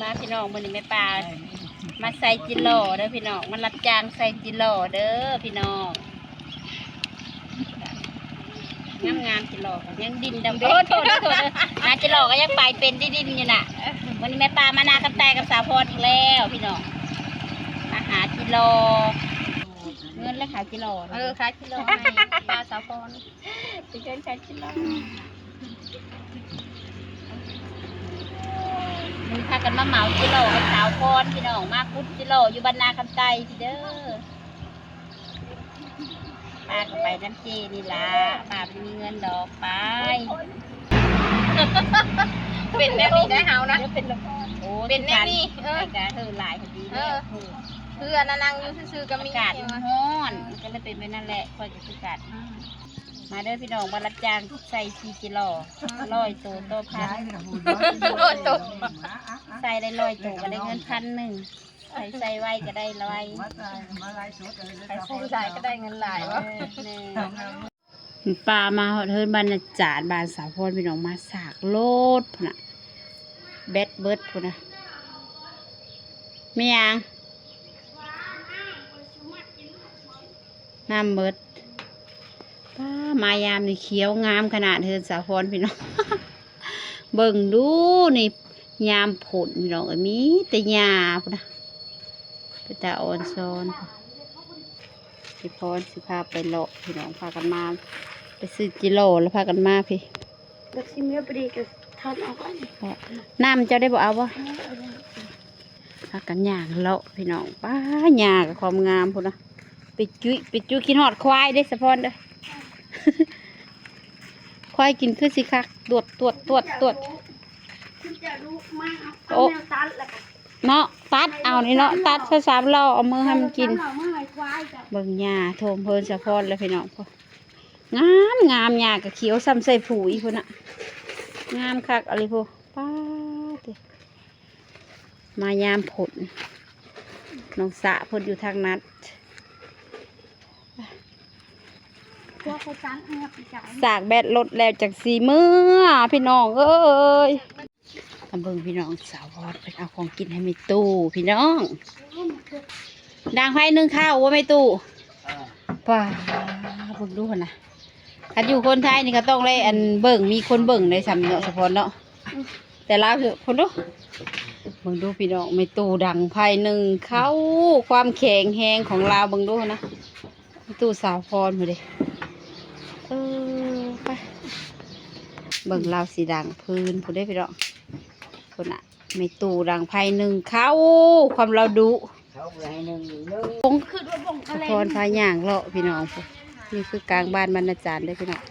ມາພີ່ນ້ອງ ມື້ນີ້ແມ່ປ້າມາໃສ່ຈິຫຼໍ້ເດີພີ່ນ້ອງ ມາຮັບຈ້າງໃສ່ຈິຫຼໍ້ເດີພີ່ນ້ອງ. ງາມໆ ຈິຫຼໍ້ກໍຍັງດິນດຳ ໂອ້ ໂທດເດີ ໂທດເດີ ຫາຈິຫຼໍ້ກໍຍັງໄປເປັນດິນໆຢູ່ນະ. ມື້ນີ້ແມ່ປ້າມານາຄຳໃຕ້ກັບສາວພອນອີກແລ້ວພີ່ນ້ອງ ມາຫາຈິຫຼໍ້. ເງິນແລະຂາຍຈິຫຼໍ້ ເອີ ຂາຍຈິຫຼໍ້ໃຫ້ປ້າສາວພອນ. ໄປເດີນຂາຍຈິຫຼໍ້ ມື້ນີ້ພາກັນມາເໝົາຈິຫຼໍ້ກັບສາວພອນພີ່ນ້ອງ ມາຂຸດຈິຫຼໍ້ຢູ່ບ້ານນາຄຳໃຕ້ພີ້ເດີ. ປ້າກໍໄປນຳເຈ້ນີ້ລະ ປ້າບໍ່ມີເງິນດອກ ໄປ. ເປັນແນວນີ້ໄດ໋ເຮົານະ ເປັນ ໂອ້ ເປັນແນວນີ້ ເອີ ໄປກະເຮີຫຼາຍ ເອີ ເອີ ອັນນັ້ນນັ່ງຢູ່ຊື່ໆກໍມີ ອາກາດມັນຮ້ອນ ມັນກໍເລີຍເປັນແບບນັ້ນແຫຼະ ຂ້ອຍກໍຄືກັນ. ມາເດີພີ່ນ້ອງ ມາຮັບຈ້າງໃສ່ຈີຈິຫຼໍ້ ຮ້ອຍໂຕຕໍ່ພັນ ຮ້ອຍໂຕ ໃສ່ໄດ້ຮ້ອຍໂຕກໍໄດ້ເງິນພັນໜຶ່ງ ໃຜໃສ່ໄວກໍໄດ້ໄວ ໃຜໃສ່ຫຼາຍກໍໄດ້ເງິນຫຼາຍ. ເອີ ແມ່ນ ປ້າມາຮອດເຮືອນບ້ານນາຈານ ບ້ານສາວພອນ ພີ່ນ້ອງ ມາສາກໂລດພຸ້ນນະ ແບັດເບິດພຸ້ນນະ. ແມ່ນຫຍັງ? ນ້ຳເບິດ. ປ້າ ມາຍາມນີ້ຂຽວງາມຂະໜາດເຮືອນສາວພອນພີ່ນ້ອງ ເບິ່ງດູນີ້ ຍາມຝົນພີ່ນ້ອງເອີຍ ມີແຕ່ຫຍ້າພຸ້ນນະ ເປັນຕາອ່ອນຊອນ. ສາວພອນຊິພາໄປເລາະພີ່ນ້ອງ ພາກັນມາ ໄປຊື້ຈິຫຼໍ້ແລ້ວພາກັນມາພີ້. ບັກຊິເມືອປະດີກະທັນອອກອັນນີ້ ນ້ຳເຈົ້າໄດ້ບໍ່ເອົາບໍ່? ພາກັນຍ່າງເລາະພີ່ນ້ອງ ປ້າ ຫຍ້າກໍຄວາມງາມພຸ້ນນະ. ໄປຈຸ້ຍ ໄປຈຸ້ຍ ຄິດຮອດຄວາຍເດ້ສາວພອນເດີ ຄວາຍກິນຄືຊິຄັກ ຕວດ ຕວດ ຕວດ ຕວດ. ໂອ້ ເນາະ ຕັດເອົານີ້ເນາະ ຕັດສາມລໍ້ເອົາມືໃຫ້ມັນກິນ. ເບິ່ງຫຍ້າຖ້ວມເຮືອນສາວພອນແລ້ວພີ່ນ້ອງ ງາມງາມ ຫຍ້າກໍຂຽວສ່ຳໃສ່ຜຸຍພຸ້ນນະ ງາມຄັກອີ່ຫຼີພຸ້ນ. ປ້າຕິ ມາຍາມຝົນ ນ້ອງສະເພິ່ນຢູ່ທາງນັ້ນ ສາກແບັດລົດແລ້ວຈັ່ງຊິເມືອ ພີ່ນ້ອງເອີຍ. ມາເບິ່ງພີ່ນ້ອງ ສາວພອນເພິ່ນເອົາຂອງກິນໃຫ້ແມ່ຕູ້ພີ່ນ້ອງ ດັງໄຟໜຶ້ງເຂົ້າບໍ່ແມ່ຕູ້? ປ້າ ເບິ່ງດູຫັ້ນນະ ຄັນຢູ່ຄົນໄທນີ້ກໍຕ້ອງໄດ້ອັນເບິ່ງ ມີຄົນເບິ່ງໄດ້ຊ່ຳເນາະສາວພອນເນາະ. ແຕ່ລາວພຸ້ນດູ ເບິ່ງດູພີ່ນ້ອງ ແມ່ຕູ້ດັງໄຟໜຶ້ງເຂົ້າ ຄວາມແຂງແຮງຂອງລາວ ເບິ່ງດູຫັ້ນນະ ແມ່ຕູ້ສາວພອນພຸ້ນເດ້. ເອີ ໄປ ເບິ່ງລາວຊິດັງຟືນພຸ້ນເດ້ພີ່ນ້ອງ ພຸ້ນນະ ແມ່ຕູ້ດັງໄຟໜຶ້ງເຂົ້າ ຄວາມລາວດຸ. ສາວພອນພາຍ່າງເລາະພີ່ນ້ອງ ນີ້ຄືກາງບ້ານບັນນາຈານເດີພີ່ນ້ອງ.